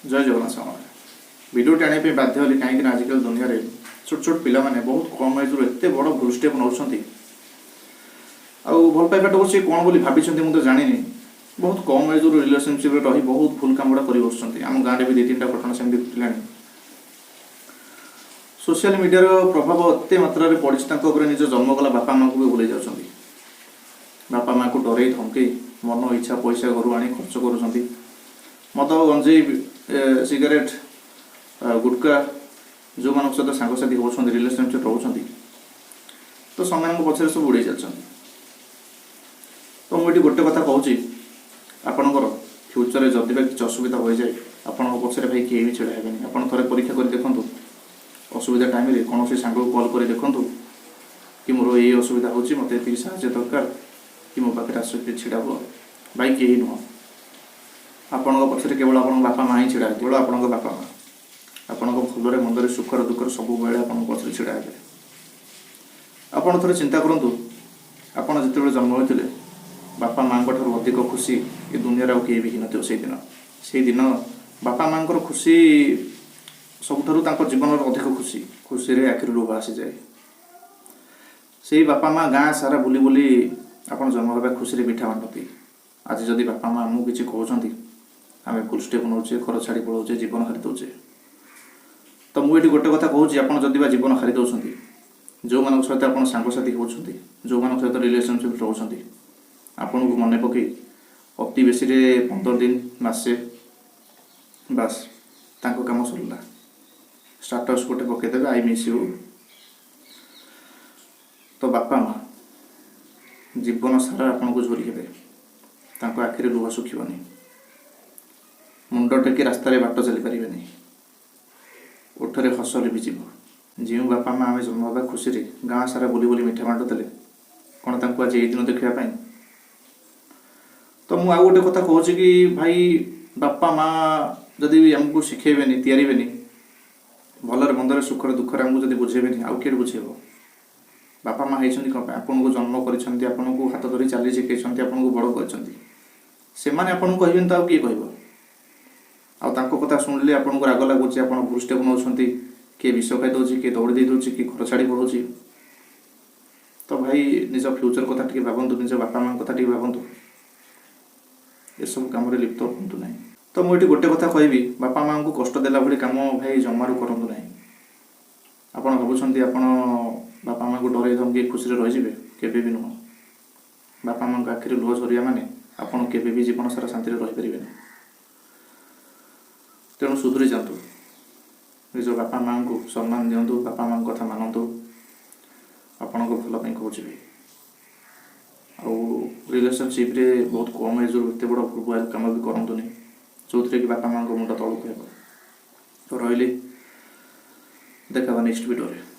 ଜୟ ଜଗନ୍ନାଥ ସାଙ୍ଗମାନେ। ଭିଡ଼ିଓଟି ଆଣିବା ପାଇଁ ବାଧ୍ୟ ହେଲି, କାହିଁକିନା ଆଜିକାଲି ଦୁନିଆରେ ଛୋଟ ଛୋଟ ପିଲାମାନେ ବହୁତ କମ୍ ଏଜ୍ରୁ ଏତେ ବଡ଼ ଭୁଲ ଷ୍ଟେପ୍ ନେଉଛନ୍ତି। ଆଉ ଭଲ ପାଇବାଟାକୁ ସେ କ'ଣ ବୋଲି ଭାବିଛନ୍ତି, ମୁଁ ତ ଜାଣିନି। ବହୁତ କମ୍ ଏଜ୍ରୁ ରିଲେସନସିପ୍ରେ ରହି ବହୁତ ଭୁଲ କାମ ଗୁଡ଼ା କରି ବସୁଛନ୍ତି। ଆମ ଗାଁରେ ବି ଦୁଇ ତିନିଟା ଘଟଣା ସେମିତି ଘଟିଲାଣି। ସୋସିଆଲ ମିଡ଼ିଆର ପ୍ରଭାବ ଏତେ ମାତ୍ରାରେ ପଡ଼ିଛି ତାଙ୍କ ଉପରେ, ନିଜ ଜନ୍ମ କଲା ବାପା ମାଆଙ୍କୁ ବି ଭୁଲି ଯାଉଛନ୍ତି। ବାପା ମାଆକୁ ଡରେଇ ଧମକେଇ ମନ ଇଚ୍ଛା ପଇସା ଘରୁ ଆଣି ଖର୍ଚ୍ଚ କରୁଛନ୍ତି। ମଦ, ଗଞ୍ଜେଇ, ସିଗାରେଟ୍, ଗୁଟକା, ଯେଉଁମାନଙ୍କ ସହିତ ସାଙ୍ଗସାଥି ହେଉଛନ୍ତି, ରିଲେସନସିପ୍ ରହୁଛନ୍ତି, ତ ସେମାନଙ୍କ ପଛରେ ସବୁ ଉଡ଼େଇ ଚାଲିଛନ୍ତି। ତ ମୁଁ ଏଠି ଗୋଟେ କଥା କହୁଛି, ଆପଣଙ୍କର ଫ୍ୟୁଚରରେ ଯଦି ବା କିଛି ଅସୁବିଧା ହୋଇଯାଏ, ଆପଣଙ୍କ ପଛରେ ଭାଇ କେହି ବି ଛିଡ଼ା ହେବେନି। ଆପଣ ଥରେ ପରୀକ୍ଷା କରି ଦେଖନ୍ତୁ। ଅସୁବିଧା ଟାଇମ୍ରେ କୌଣସି ସାଙ୍ଗକୁ କଲ୍ କରି ଦେଖନ୍ତୁ କି ମୋର ଏଇ ଅସୁବିଧା ହେଉଛି, ମୋତେ ଏତିକି ସାହାଯ୍ୟ ଦରକାର, କି ମୋ ପାଖରେ ଆସିକି ଛିଡ଼ା ହୁଅ। ଭାଇ, କେହି ନୁହଁ। ଆପଣଙ୍କ ପଛରେ କେବଳ ଆପଣଙ୍କ ବାପା ମା ହିଁ ଛିଡ଼ା ହେବେ। କେବଳ ଆପଣଙ୍କ ବାପା ମା ଆପଣଙ୍କ ଭଲରେ ମନ୍ଦରେ, ସୁଖରେ ଦୁଃଖରେ ସବୁବେଳେ ଆପଣଙ୍କ ପଛରେ ଛିଡ଼ା ହେବେ। ଆପଣ ଥରେ ଚିନ୍ତା କରନ୍ତୁ, ଆପଣ ଯେତେବେଳେ ଜନ୍ମ ହୋଇଥିଲେ, ବାପା ମାଆଙ୍କ ଠାରୁ ଅଧିକ ଖୁସି ଏ ଦୁନିଆରେ ଆଉ କେହି ବି ହେଇନଥିବ ସେଇଦିନ। ସେଇଦିନ ବାପା ମାଆଙ୍କର ଖୁସି ସବୁଠାରୁ ତାଙ୍କ ଜୀବନର ଅଧିକ ଖୁସି। ଖୁସିରେ ଆଖିରୁ ଲୁହ ଆସିଯାଏ। ସେଇ ବାପା ମା ଗାଁ ସାରା ବୁଲି ବୁଲି ଆପଣ ଜନ୍ମ ହେବା ଖୁସିରେ ମିଠା ବାଣ୍ଟନ୍ତି। ଆଜି ଯଦି ବାପା ମା ଆମକୁ କିଛି କହୁଛନ୍ତି, ଆମେ ଭୁଲ ଷ୍ଟେପ୍ ନେଉଛେ, ଘର ଛାଡ଼ି ପଳାଉଛେ, ଜୀବନ ହାରି ଦେଉଛେ। ତ ମୁଁ ଏଠି ଗୋଟେ କଥା କହୁଛି, ଆପଣ ଯଦି ବା ଜୀବନ ହାରି ଦେଉଛନ୍ତି, ଯେଉଁମାନଙ୍କ ସହିତ ଆପଣ ସାଙ୍ଗସାଥି ହେଉଛନ୍ତି, ଯେଉଁମାନଙ୍କ ସହିତ ରିଲେସନସିପ୍ ରହୁଛନ୍ତି, ଆପଣଙ୍କୁ ମନେ ପକାଇ ଅତି ବେଶୀରେ 15 ଦିନ, ମାସେ, ବାସ୍, ତାଙ୍କ କାମ ସରିଲା। ଷ୍ଟାଟସ୍ ଗୋଟେ ପକାଇଦେବେ, "I miss you." ତ ବାପା ମା ଜୀବନ ସାରା ଆପଣଙ୍କୁ ଝୁରି ହେବେ। ତାଙ୍କ ଆଖିରେ ଲୁହ ଶୁଖିବନି। ମୁଣ୍ଡ ଟେକି ରାସ୍ତାରେ ବାଟ ଚାଲିପାରିବେନି। ଓଠରେ ହସ ଲିଭିଯିବ। ଯେଉଁ ବାପା ମା ଆମେ ଜନ୍ମ ହେବା ଖୁସିରେ ଗାଁ ସାରା ବୁଲି ବୁଲି ମିଠା ବାଣ୍ଟୁଥିଲେ, କ'ଣ ତାଙ୍କୁ ଆଜି ଏଇ ଦିନ ଦେଖିବା ପାଇଁ? ତ ମୁଁ ଆଉ ଗୋଟେ କଥା କହୁଛି କି ଭାଇ, ବାପା ମା ଯଦି ଆମକୁ ଶିଖେଇବେନି, ତିଆରିବେନି, ଭଲରେ ମନ୍ଦରେ, ସୁଖରେ ଦୁଃଖରେ ଆମକୁ ଯଦି ବୁଝେଇବେନି, ଆଉ କିଏ ବୁଝେଇବ? ବାପା ମା ହେଇଛନ୍ତି କ'ଣ ପାଇଁ? ଆପଣଙ୍କୁ ଜନ୍ମ କରିଛନ୍ତି, ଆପଣଙ୍କୁ ହାତ ଧରି ଚାଲି ଶିଖେଇଛନ୍ତି, ଆପଣଙ୍କୁ ବଡ଼ କରିଛନ୍ତି। ସେମାନେ ଆପଣଙ୍କୁ କହିବେନି ତ ଆଉ କିଏ କହିବ? ଆଉ ତାଙ୍କ କଥା ଶୁଣିଲେ ଆପଣଙ୍କୁ ରାଗ ଲାଗୁଛି, ଆପଣ ଭୁଲ ଷ୍ଟେପ୍ ନେଉଛନ୍ତି। କିଏ ବିଷ ଖାଇ ଦେଉଛି, କିଏ ଦୌଡ଼ି ଦେଇ ଦେଉଛି, କିଏ ଘର ଛାଡ଼ି ପଳାଉଛି। ତ ଭାଇ, ନିଜ ଫ୍ୟୁଚର କଥା ଟିକେ ଭାବନ୍ତୁ, ନିଜ ବାପା ମାଆଙ୍କ କଥା ଟିକେ ଭାବନ୍ତୁ। ଏସବୁ କାମରେ ଲିପ୍ତ ହୁଅନ୍ତୁ ନାହିଁ। ତ ମୁଁ ଏଠି ଗୋଟେ କଥା କହିବି, ବାପା ମାଆଙ୍କୁ କଷ୍ଟ ଦେଲା ଭଳି କାମ ଭାଇ ଜମାରୁ କରନ୍ତୁ ନାହିଁ। ଆପଣ ଭାବୁଛନ୍ତି ଆପଣ ବାପା ମାଆଙ୍କୁ ଡରେଇ ଧମକେଇ ଖୁସିରେ ରହିଯିବେ? କେବେ ବି ନୁହଁ। ବାପା ମାଆଙ୍କ ଆଖିରେ ଲୁହ ଝରିବା ମାନେ ଆପଣ କେବେ ବି ଜୀବନ ସାରା ଶାନ୍ତିରେ ରହିପାରିବେନି। ତେଣୁ ସୁଧୁରି ଯାଆନ୍ତୁ। ନିଜ ବାପା ମାଆଙ୍କୁ ସମ୍ମାନ ଦିଅନ୍ତୁ, ବାପା ମାଆଙ୍କ କଥା ମାନନ୍ତୁ। ଆପଣଙ୍କ ଭଲ ପାଇଁ କହୁଛି ଭାଇ। ଆଉ ରିଲେସନସିପ୍ରେ ବହୁତ କମ୍ ଏଜ୍ରୁ ଏତେ ବଡ଼ ଭୁଲ କାମ ବି କରନ୍ତୁନି, ଯେଉଁଥିରେ କି ବାପା ମାଆଙ୍କ ମୁଣ୍ଡ ତଳକୁ ହେବ। ତ ରହିଲି, ଦେଖା ହେବା ନେକ୍ସଟ ଭିଡ଼ିଓରେ।